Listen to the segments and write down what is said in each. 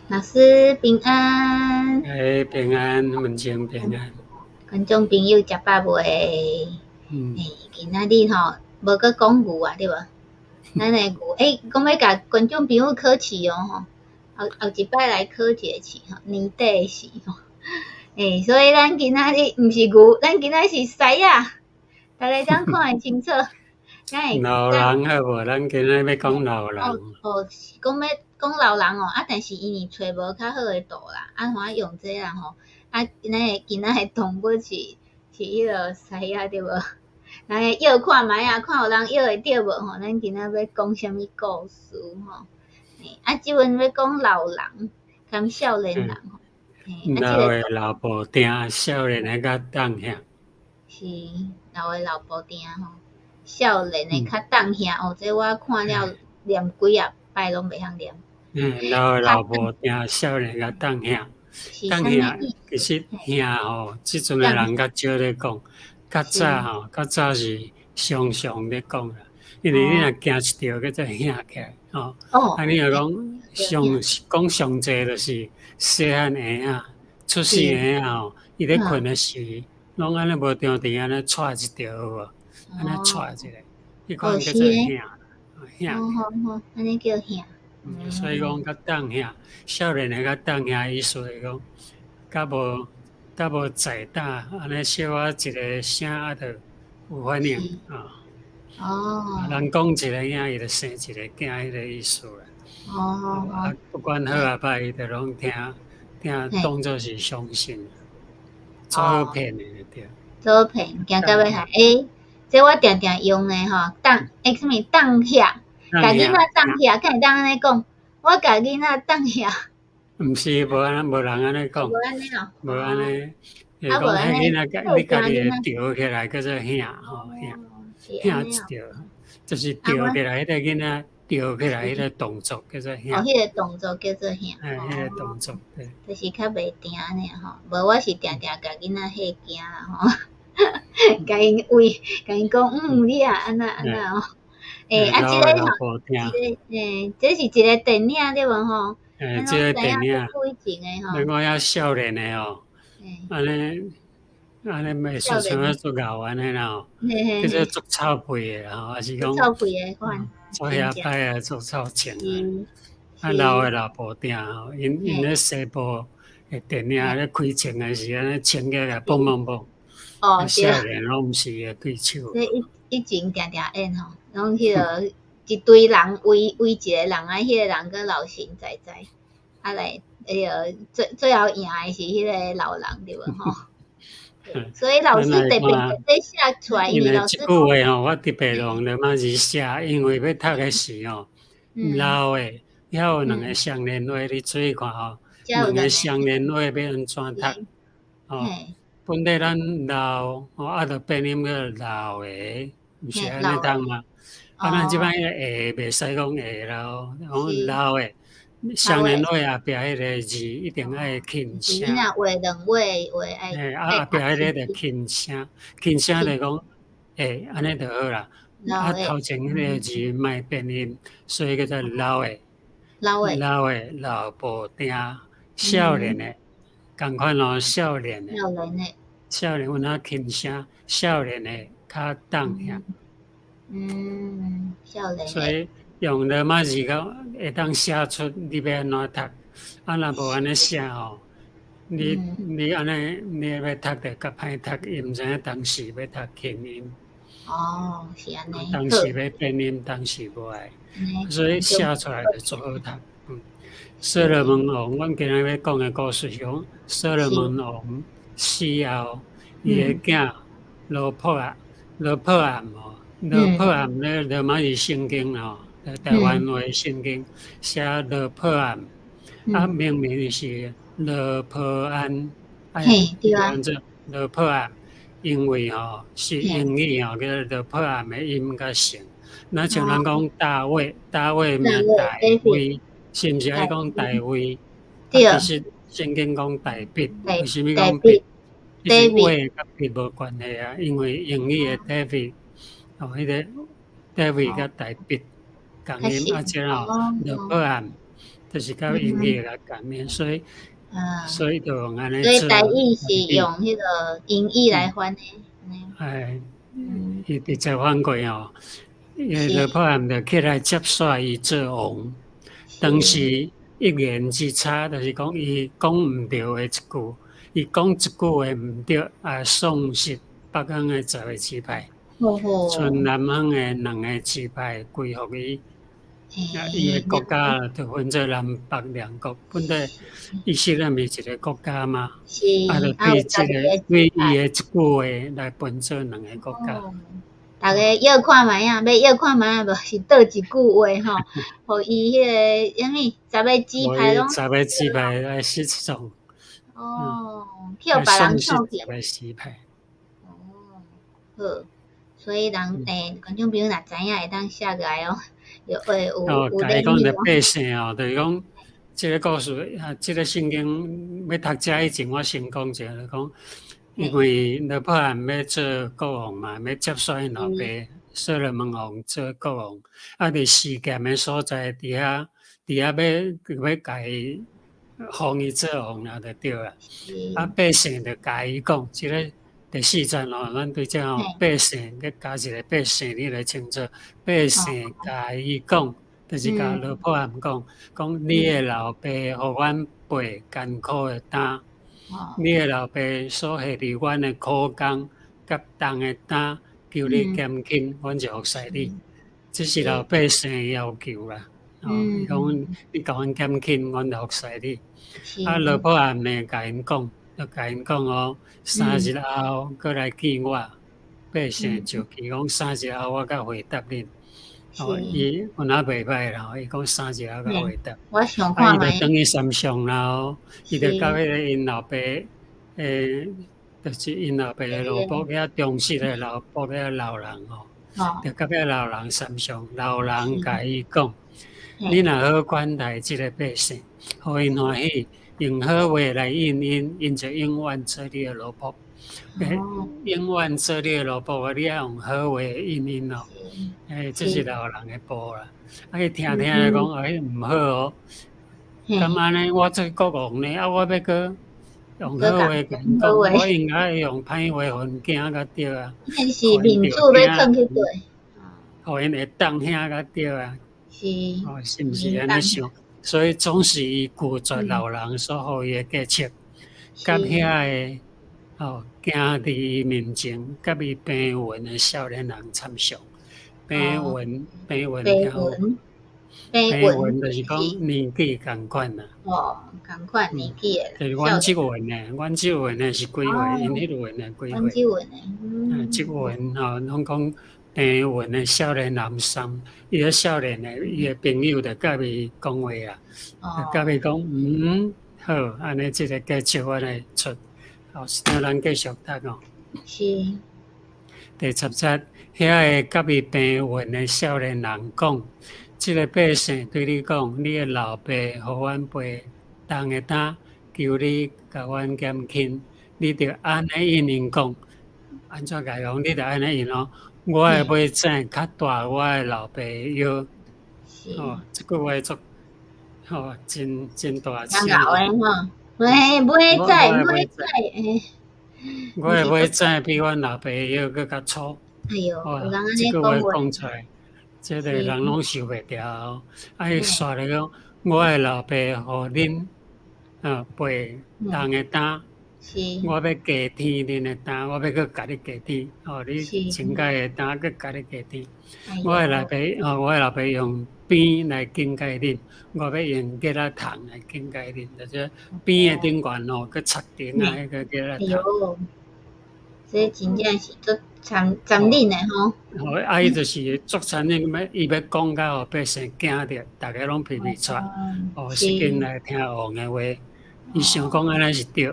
老師平安。欸，平安，文靜平安。觀眾朋友食飽未？欸，今仔日吼無閣講牛啊，對無？咱的牛，欸，講欲共觀眾朋友考試哦吼，後後一擺來考一個試吼，年底的試吼。欸，所以咱今仔日毋是牛，咱今仔是獅仔，逐个當看會清楚。老人好無？咱今仔欲講老人。哦哦，是講欲講老人哦，啊，但是𪜶是揣無較好的圖啦，啊，予我用這啦吼。啊，咱的今仔的動物是彼个獅仔對無？來臆看覓仔，看有人臆會著無吼？咱今仔欲講啥物故事吼？啊，這陣欲講老人佮少年人吼。老的老布丁，少年的較當遐。是老的老布丁吼，少年的較當遐哦。這我看了念幾仔擺攏袂曉念。嗯，老的老布丁，少年較當遐。當遐其實遐吼，這陣的人較少咧講，較早吼，較早是常常咧講啦。因為你若驚一著叫做嚇起來吼。啊，你若講上講上濟就是細漢嬰仔，出世嬰仔吼，伊咧睏的時，攏按呢無定定按呢掣一著有無？按呢掣一下，彼款叫做嚇嚇。好好，按呢叫嚇。所以講較當遐，少年的較當遐，意思是講，較無較無在膽，按呢小可一个聲啊，就有反應啊。人講一个囝，伊就生一个囝，彼个意思啦。啊，不管好啊歹，伊就攏聽聽，當做是相信，做好騙的就對。做好騙，驚到尾下，欸，這我定定用的吼，當欸啥物當遐。共囡仔當遐，敢會當按呢講？我共囡仔當遐。毋是，無按呢，無人按呢講。無按呢哦。無按呢，會講彼囡仔共你家己會著起來，叫做嚇吼嚇，嚇一著，就是著起來彼个囡仔著起來彼个動作叫做嚇。哦，彼个動作叫做嚇。嘿，彼个動作對。就是較袂定按呢吼，無我是定定共囡仔嚇驚啦吼，共𪜶威，共𪜶講嗯，你啊按怎按怎哦。欸，啊，這个吼，這个欸，這是一个電影對無吼？欸，這个電影。以前的吼。另外遐少年的哦，按呢按呢袂說像咧足𠢕按呢啦吼，叫做足臭屁的吼，抑是講臭屁的款，足遐歹啊，足臭情的。啊，老的老布丁吼，𪜶𪜶咧西部的電影咧開槍的時按呢槍起來嘣嘣嘣。哦，對。少年攏毋是伊的對手。這以以前定定演吼。攏彼个一堆人圍圍一个人啊，彼个人閣老神在在，啊來，彼个最最後贏的是彼个老人對無吼？所以老師特別特別寫出來，因為老師這句話吼，我特別用羅馬字寫，因為欲讀的時吼，老的遐有兩个雙連話，你注意看吼，兩个雙連話欲按怎讀？吼，本來咱老吼啊，就變音叫老的，毋是按呢讀嗎？啊，咱這擺彼個會袂使講會咯，講老的雙連話後壁彼个字一定愛輕聲。話兩話話愛。嘿，啊後壁彼个就輕聲，輕聲就講會，按呢就好啦。啊，頭前彼个字莫變音，所以叫做老的。老的。老的老布丁，少年的，仝款哦，少年的。少年的。少年有影輕聲，少年的較重遐。嗯，少年。所以用羅馬字講會當寫出你欲按怎讀，啊若無按呢寫吼，你你按呢你欲讀就較歹讀，伊毋知影當時欲讀輕音。哦，是按呢。當時欲變音，當時無愛，所以寫出來就足好讀。嗯，所羅門王，阮今仔欲講的故事是講所羅門王死後，伊的囝羅波暗，羅波暗吼。羅波暗咧，羅馬字聖經吼，台灣話聖經寫羅波暗，啊明明是羅波安，哎，按做羅波暗，因為吼是英語吼叫做羅波暗的音較像。若像人講大衛，大衛名大衛，是毋是愛講大衛？其實聖經講大筆，為啥物講筆？其實衛佮筆無關係啊，因為英語的 David。哦，彼个 David 佮大筆仝音啊，這吼羅波暗，就是佮英語來共面，所以所以就用按呢做。所以台語是用彼个英語來翻的。哎，伊直接翻過哦，伊羅波暗就起來接煞伊做王。當時一言之差，就是講伊講毋對的一句，伊講一句話毋對，啊，喪失北方的十個支派，賰南方的兩個支派歸予伊。啊，伊的國家就分做南北兩國，本來以色列毋是一個國家嘛，啊，就對這個對伊的一句話來分做兩個國家。逐家臆看覓啊，欲臆看覓啊，無是倒一句話吼，予伊彼個啥物十個支派攏十個支派來失喪。哦，去予別人搶去。十個支派。哦，好，所以人觀眾朋友若知影會當寫過來哦。有會有哦，共伊講著百姓哦，就是講這个故事啊，這个聖經欲讀遮以前，我先講一下，就講因為羅波暗欲做國王嘛，欲接續𪜶老爸所羅門王做國王，啊，佇示劍的所在，佇遐欲共伊封伊做王啦，就對啦。啊，百姓就共伊講，這个第四節哦，咱對這吼百姓閣加一個百姓，你來清楚。百姓共伊講，就是共羅波暗講，講你的老爸予阮背艱苦的擔，你的老爸所下佇阮的苦工佮重的擔，求你減輕，阮就服侍你。這是老百姓的要求啦。哦，伊講你共阮減輕，阮就服侍你。啊，羅波暗呢，共𪜶講。就共𪜶講哦，三日後閣來見我，百姓就記講三日後我才回答恁。哦，伊有哪袂䆀啦，伊講三日後才回答。我想看啊，伊就轉去三相啦，哦，伊就佮彼個𪜶老爸，就是𪜶老爸的羅卜遐忠實的羅卜遐老人哦，就佮彼老人參詳，老人共伊講，你若好款待這个百姓，予𪜶歡喜。用好話來應𪜶，𪜶就永遠做你的奴僕。永遠做你的奴僕，你愛用好話應𪜶哦。這是老人的步啦。啊，伊聽聽來講，欸，毋好哦。敢按呢？我做國王呢，啊，我欲閣用好話共𪜶講，我應該用歹話予𪜶驚才對啊。那是面子欲囥去佗？予𪜶會當遐才對啊。是。哦，是毋是按呢想？所以總是伊拒絕老人所予伊的計策，佮遐个哦，行佇伊面前，佮伊平勻的少年人參詳。平勻，平勻，平勻就是講年紀仝款啦。哦，仝款年紀的。就是阮這勻的，阮這勻的是幾歲？𪜶彼勻的幾歲？阮這勻的，這勻吼，攏講平勻的少年男生，伊個少年的，伊的朋友就佮伊講話啊，就佮伊講，嗯，好，按呢這个計策我來出，好，是咱繼續讀哦。是。第十節，遐个佮伊平勻的少年人講，這个百姓對你講，你的老爸予阮背重的擔，求你共阮減輕，你著按呢應𪜶講，按怎共伊講？你著按呢應哦。我的尾指較大，我的老爸的腰。哦，這句話足，吼，真真大聲。真𠢕的吼，尾尾指尾指，我的尾指比阮老爸的腰閣較粗。哎喲，哇，這句話講出來，這个人攏受袂牢。啊，伊煞咧講，我的老爸予恁啊背重的擔。我欲加添恁的擔，我欲閣共你加添，哦，你前屆的擔閣共你加添。我的老爸，哦，我的老爸用鞭來警戒恁，我欲用棍仔筒來警戒恁，就是鞭的頂懸哦，閣插釘啊，彼个棍仔筒。這真正是足殘殘忍的吼。哦，啊，伊就是足殘忍，欲伊欲講甲予百姓驚著，逐家攏皮皮掣，哦，使緊來聽王的話。伊想講按呢是對。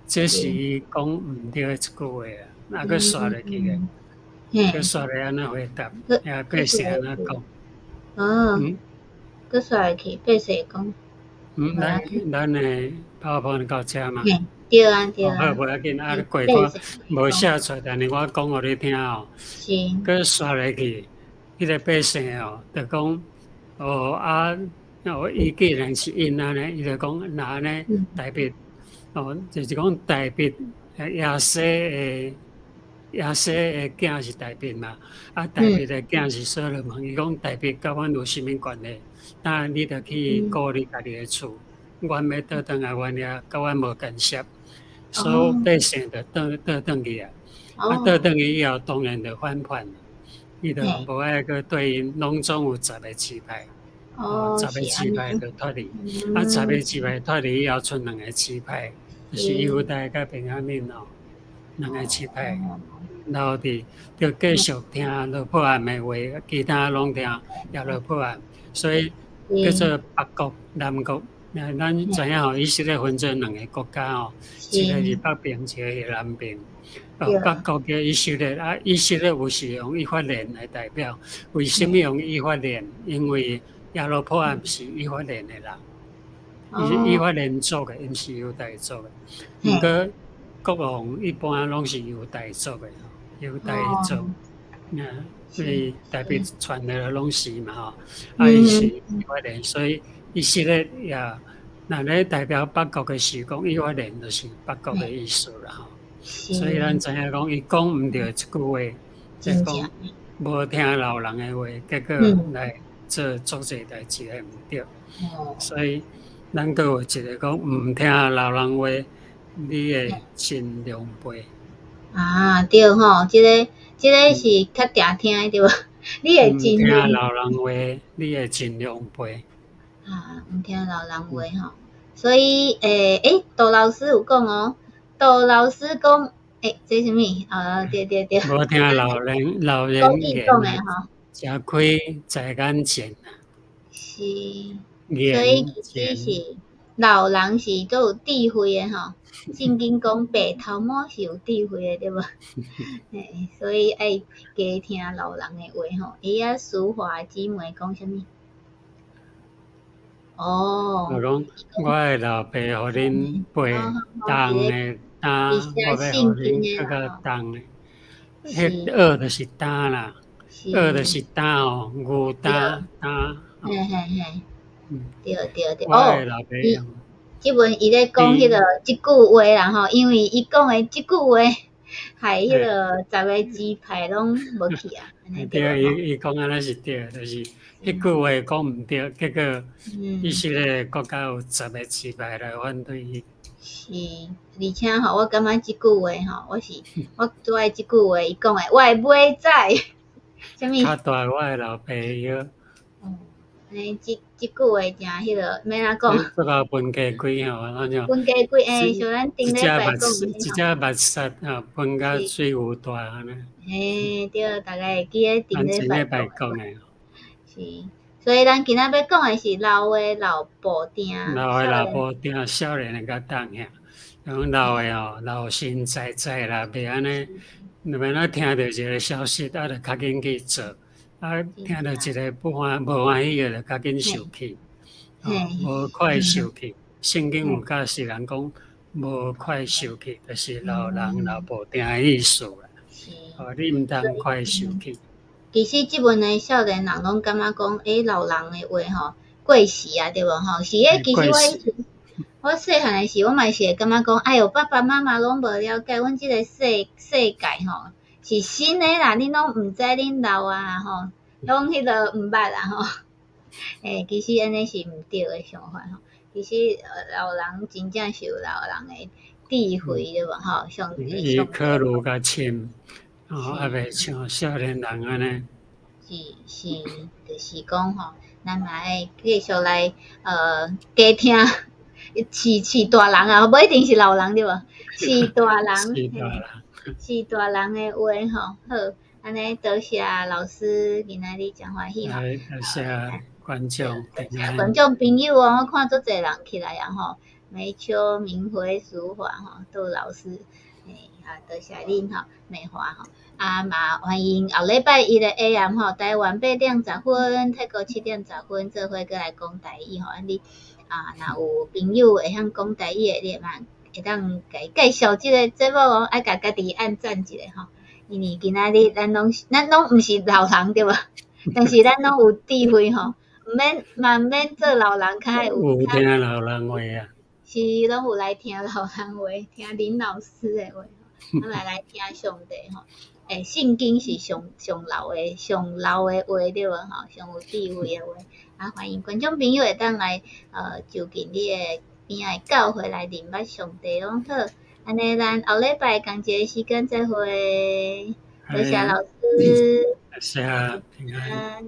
這是伊講毋對的一句話啊，啊，閣煞落去个，閣煞來按呢回答，也百姓按呢講。哦，閣煞落去，百姓講。嗯，咱的泡泡到遮嘛。對啊，對啊。好，無要緊，啊，過我無寫出來，但是我講予你聽哦。是。閣煞落去，彼个百姓哦，就講哦啊，那伊既然是𪜶按呢，伊就講若按呢大衛哦，就是講大衛耶西的囝是大衛嘛，啊大衛的囝是所羅門，伊講大衛佮阮有啥物關係？那你著去顧你家己的厝，阮欲倒轉來阮遐，佮阮無干涉。所以百姓就倒轉去啊，啊倒轉去以後，當然就反叛，伊就無愛閣對𪜶，攏總有十个支派，哦，十个支派就脫離，啊十个支派脫離以後，賰兩个支派，就是猶大佮便雅憫哦，兩个支派留佇，就繼續聽羅波安的話，其他攏聽耶羅波安，所以叫做北國、南國。咱知影吼，以色列分做兩个國家吼，一个是北邊，一个是南邊。哦，北國叫以色列，啊，以色列有時用以法蓮來代表。為什麼用以法蓮？因為耶羅波安是以法蓮的人，伊是以法蓮族的，毋是猶大族的。毋過國王一般攏是猶大族的，猶大族，啊，所以大衛傳的攏是嘛吼，啊，伊是以法蓮，所以以色列也。若咧代表北國的時講，以法蓮就是北國的意思啦吼。所以咱知影講，伊講毋對這句話，即講無聽老人的話，結果來做足濟代誌的毋對。所以咱閣有一个講，毋聽老人話，你會真狼狽。啊，對吼，這個是較定聽的對無？你會真毋聽老人話，你會真狼狽。啊，毋聽老人話吼，所以欸，杜老師有講哦，杜老師講，欸，這啥物？哦，對對對。無聽老人言，食虧在眼前啊。是，所以其實是老人是足有智慧的吼。聖經講白頭毛是有智慧的，對無？嘿，所以愛加聽老人的話吼。欸啊，淑華姊妹講啥物？哦，我講我的老爸予恁背重的擔，我欲予恁閣較重的。彼軛就是擔啦，軛就是擔哦，牛擔擔。嘿嘿嘿，對對對，我的老爸。這文伊咧講彼个這句話啦吼，因為伊講的這句話，害彼个十个支派攏無去啊。對，伊講按呢是對，就是彼句話講毋對，結果以色列國家有十个支派來反對伊。是，而且吼，我感覺這句話吼，我是我最愛這句話，伊講的，我的尾仔，啥物？較大我的老爸腰。按呢，這句話誠彼个，欲按怎講？這個分家開吼，咱就分家開欸，像咱頂禮拜講的，一隻目屎吼，分甲水牛大按呢。嘿，對，大家會記得頂禮拜講的。是，所以咱今仔欲講的是老的老布丁。老的老布丁，少年的較重遐。講老的吼，老神在在啦，袂按呢，袂按聽著一个消息，啊，就較緊去做。啊，聽著一个無歡喜的，就較緊受氣，無快受氣。聖經有教示人講，無快受氣，就是老人老布丁的意思啦。哦，你毋通快受氣。其實這陣的少年人攏感覺講，欸，老人的話吼過時啊，對無吼？是欸，其實我以前我細漢的時，我嘛是會感覺講，哎喲，爸爸媽媽攏無了解阮這个世界吼。是新的啦，恁攏毋知恁老啊吼，攏彼个毋捌啦吼。欸，其實按呢是毋對的想法吼。其實老人真正是有老人的智慧對無吼？上伊考慮較深，哦，啊袂像少年人按呢。是是，就是講吼，咱嘛愛繼續來加聽飼飼大人啊，無一定是老人對無？飼大人。飼大人。飼大人的話吼，好，按呢多謝老師今仔日誠歡喜吼。多謝觀眾，觀眾朋友哦，我看足濟人起來啊吼，梅秋、明輝、淑華吼，杜老師，欸，啊，多謝恁吼，美華吼，啊嘛歡迎後禮拜一的 AM 吼，台灣8點10分，泰國7點10分，做伙閣來講台語吼，按呢啊，若有朋友會曉講台語的，你會當。會當共伊介紹這个節目哦，愛共家己按讚一下吼，因為今仔日咱攏毋是老人對無？但是咱攏有智慧吼，毋免嘛毋免做老人較會有聽老人話啊。是攏有來聽老人話，聽林老師的話，咱來聽上帝吼。欸，聖經是上上老的、上老的話對無吼？上有智慧的話。啊，歡迎觀眾朋友會當來就近你的邊仔的教會來認捌上帝哦。好，按呢咱後禮拜仝一个時間再會。多謝老師。謝謝，平安。